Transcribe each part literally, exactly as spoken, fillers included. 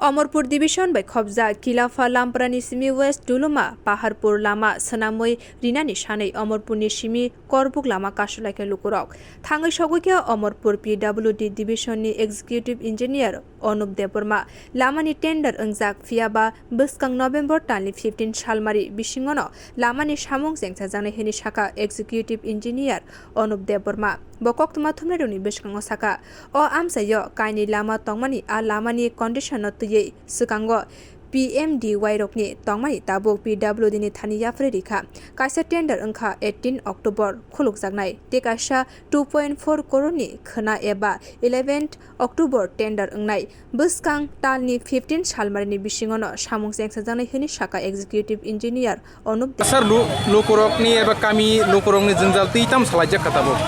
Omorpur Division bai khobjak Kilapha Lamprani simi West Duluma Paharpur lama swnamwi rinani sanwi Omorpurni simi Korbuk lama kasulaikha lukurok. Thangwi sogwikha Omorpur P W D Division ni Executive Engineer Anup Debbarma. Lamani tender wngjak, phiyaba bwskang November talni fifteen salmari bisingono lamani samung chengsajaknai hwnwi sakha Executive Engineer Anup Debbarma. Bo koktwma thumnairokni bwskango sakha, o amchaio kainwi lama tongmani, a lamani condition no twiwi swkango P M D Y rokni tongmani tabuk P W D ni thani yapharwi rikha. Kaisa tender wngkha eighteen October khulukjaknai, tei kaisa two point four crore ni khwna eba eleventh October tender wngnai. Bwskang talni fifteen salmarini bisingono samung chengsajaknai hwnwi sakha Executive Engineer Anup Deb. Sir, lu-, lukurokni eba kami lukurokni jwngjal twi tamo salaijak kha tabuk?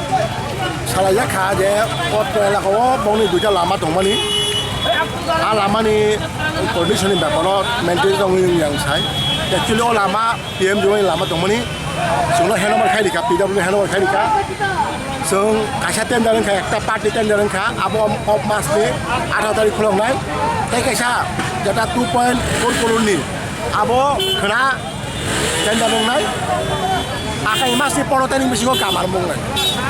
Salaijak kha je o elaka o bongni duita lama tongmani. A lamani condition ni beparo maintenance wngwi wng yang sai. Actually o lama P M D Y ni lama tongmani. Chwngno handover khai rikha, P W handover khai rikha. Chwng kaisa tender wngkha, ekta party tender wngkha, abo o masni atharo tarik khuloknai. Tei kaisa jeta two point four crore ni abo khwna tender wngnai. Akai masni pondro tarik bisingo kamar wngnai.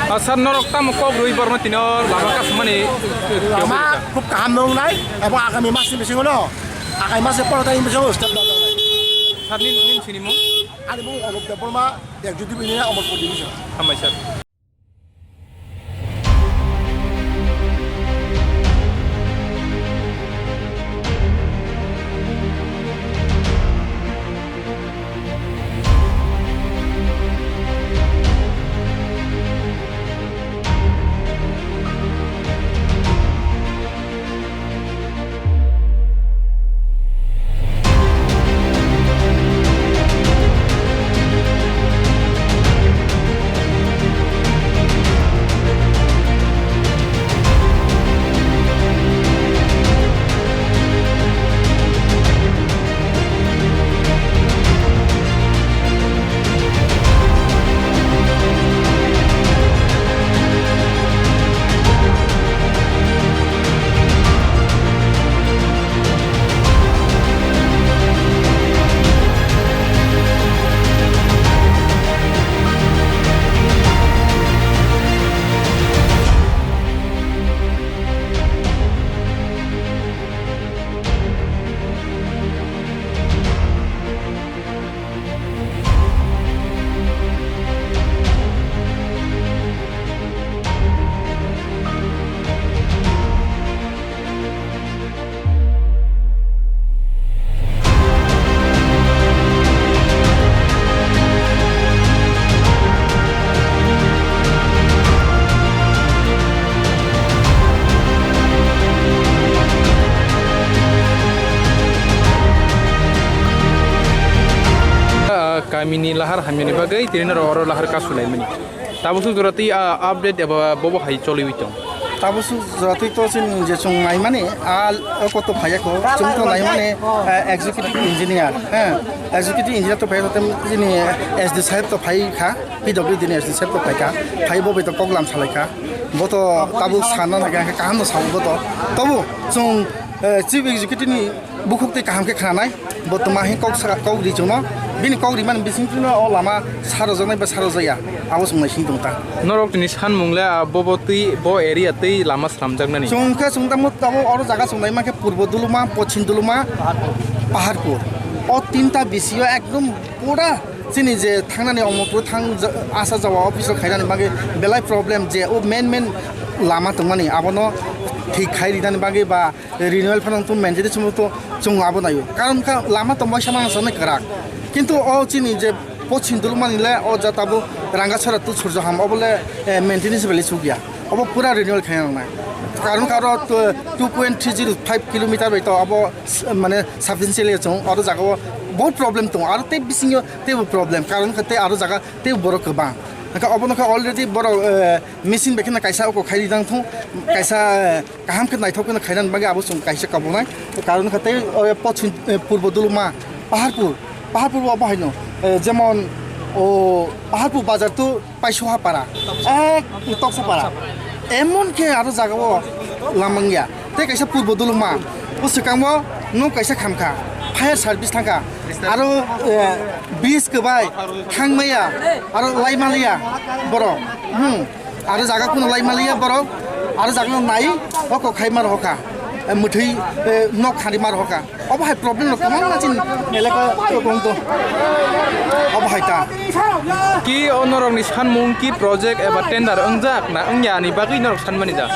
Ah, sir, norok tamo kok rwi borno tino lama kasumani, eh, lama khub kaham wngnai, abo agami masni bisingo no, akai masni pondro tarik bisingo step down wngnai. Sir, nin, nin sini mung? Ani mung Anup Debbarma, Executive Engineer, Omorpur Division. Hambai, sir. Ah, kamini lahar hamyani bagwi tini norok oro lahar kasulaimani. Tabuk suk jora twi, ah, update eba bobo hai choliwi tong. Tabuk suk jora twi to chini je chwng naimani, ah, o koto phaiya ko, chwng to naimani, ah, executive engineer, eh, executive engineer to phaiya, chini S D saheb to phai kha, P W D ni S D saheb to phai kha, phai bo bai to kok lam salai kha, bo to tabuk sana na kha, kaham no sao bo to, tobu chwng, eh, chief executive ni bukhuk tei kaham khe khnanai, bo twma hai kok sa, kok ri chwngno, bini kok rimani bisingtwi no o lama sarojaknai ba sarojaya, abo chwng naising tong ta. Norok tini sanmung le, ah, bobo twi, bo area twi lama slamjaknani. Chwng khe chwng tamo tabuk oro jaga chwng naima khe Purbo Duluma, Pochim Duluma, Paharpur. O tinta bisio ekdom pura chini je thangnani Omorpur thang ja-, asa jawa office o khainani bagwi belai problem je o main main lama tongmani abono thik khai rinani bagwi ba renewal phano to maintenance to chwng abo naio. Karon kha lama tongbai sama sana kwrak. Kintu o chini je Pochim Dulumani le o jata bo Rangasora to Surjaham obo le, eh, maintenance bele chukya. Obo pura renewal khaina nangnai. Karon kha aro to two point three zero five kilometer bai to abo s-, mane substantial chwng oro jaga o bahut problem tongo. Aro tei bisingo teibo problem. Karon kha tei aro jaga tei borok kwbang. Hwnkhe obono khe already borok, eh, machine bai kheno kaisa oko khai rijak thung, kaisa, eh, kaham khe naithok kheno khainani bagwi abo chwng kaisa kabunai. Karon kha tei, eh, pochim, eh, purbo Duluma, Paharpur, Paharpur bo abo haino, eh, jemon, o, Paharpur bazar to Paisuha para, eh, Toksa para, emon khe aro jaga o lamangya. Tei kaisa purbo Duluma, o swkango Nok kaisa khamkha, fire service thangkha, aro, eh, bridge kwbai thangmaya, aro laimaliya borok, hmm, aro jaga kuno laimaliya borok, aro jaga no nai, o kok khai mar hoka, eh, mwthwi, eh, nok khari mar hoka. Obo hai problem rok kwbangma chini elaka o kong to. Obo hai ta. Ki o norokni sanmung ki project eba tender wngjak na wngya ni bagwi norok sanmani da?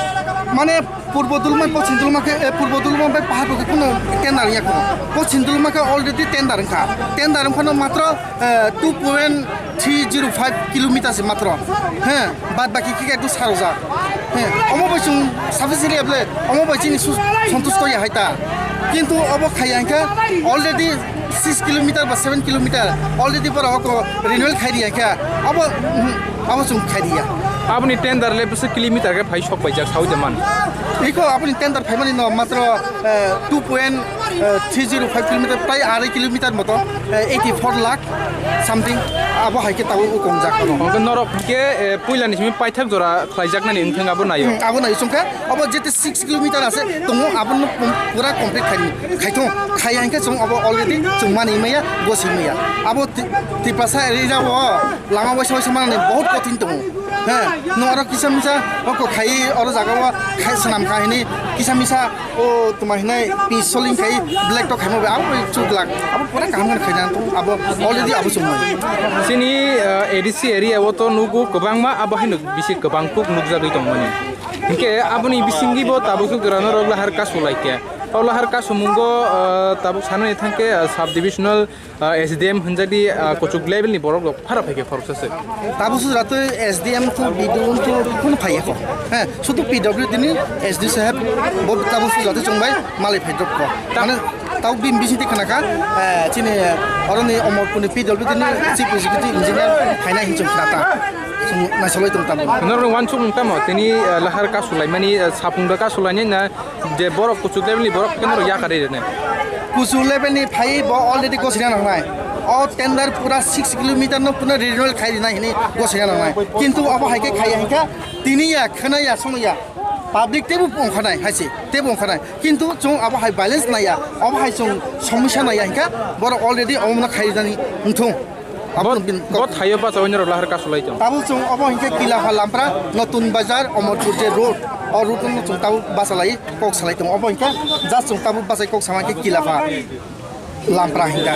Mane Purbo Dulma, Poschim Dulma khe, eh, Purbo Dulma bai Pahar khe kuno tender ya ko. Poschim Dulma khe already tender wngkha. Tender wngkha no matro, eh, two point three zero five kilometer se matro. He, bad baki khe ekdum sarojak. He, omo bai chwng sufficiently able, omo bai chini su-, santusto ya hai ta. Kintu obo khaya hwnkhe already six kilometer ba seven kilometer already borok oko renewal khai riya khe abo, mhm, abo chwng khai riya. Aboni tender le bwswk kilometer khe phai sok paijak saui de man. Iko aboni tender phaimani no matro, eh, two point three zero five kilometer, prai arai kilometer moto, eh, eighty four lakh something abo hai khe tabuk ukongjak ano. Hwnkhe norok hwnkhe, eh, puilani simi paithak jora khlaijaknani wngthang abo naio. Hmm, abo naio chwngkhe abo jete six kilometer ase tongo, abono pum-, pura complete khai, khaithung, khai hwnkhe chwng abo already chwng mani maya, gosi maya. Abo Ti-, Tiprasa area o lama waisa waisa manani bahut kothin tongo. He, no oro kisa misa oko khai oro jaga o khai swnam khai hini kisa misa o tuma hinai pi soling khai black to khaima bai abo bai chuklak. Abo pura kaham khe khaina tongo, abo already abo chwng mani. Chini, uh, A D C area o to nugo kwbangma abo hai nuk bisi kwbang kuk nukjagwi tongmani. Hinkhe aboni bisingtwi bo tabuk suk jora norok lahar kasu laikya. O lahar kasu mungo, ah, tabuk sanani thangkhe, ah, sub divisional, ah, S D M hwnjakdi, ah, kuchuk level ni borok rok phara phaikhe khoroksa se. Tabuk suk jora twi S D M to B D O to kun phaiya kho. He, sudu P W D ni S D saheb bo tabuk suk jora twi chwngbai malai phai drop kho. Mane Tau bini bisingtwi khna kha, eh, chini, eh, oroni Omorpurni P W D ni Chief Executive Engineer phainai hinwi chwng khna ta. Chwng naisolai tong tamo. Norokni uansukmung tamo? Tini, eh, lahar kasulaimani, eh, sapung da kasulainai na je borok kuchuk level ni borok khe norok yakarwi rwnai. Kuchuk level ni phai bo already gosina nangnai. O tender pura six kilometer no pura renewal khai rinai hinwi gosina nangnai. Kintu abo hai khe khaiya hinkha tini ya khna ya songya. Public teibo ongkhanai hai se, teibo ongkhanai. Kintu chwng abo hai balance naiya, abo hai chwng somosya naiya hinkha borok already omono khaijani wngthung. Abo Bo, bini bo thaio bachawi norok lahar kasulai tong. Tabuk chwng obo hinkhe Kilapha Lampra, Notun Bazar, Omorpur je road, o road no chwng tabuk bachalai kok salai tongo. Obo hinkhe just chwng tabuk bachai kok sama khe Kilapha Lampra hinkha.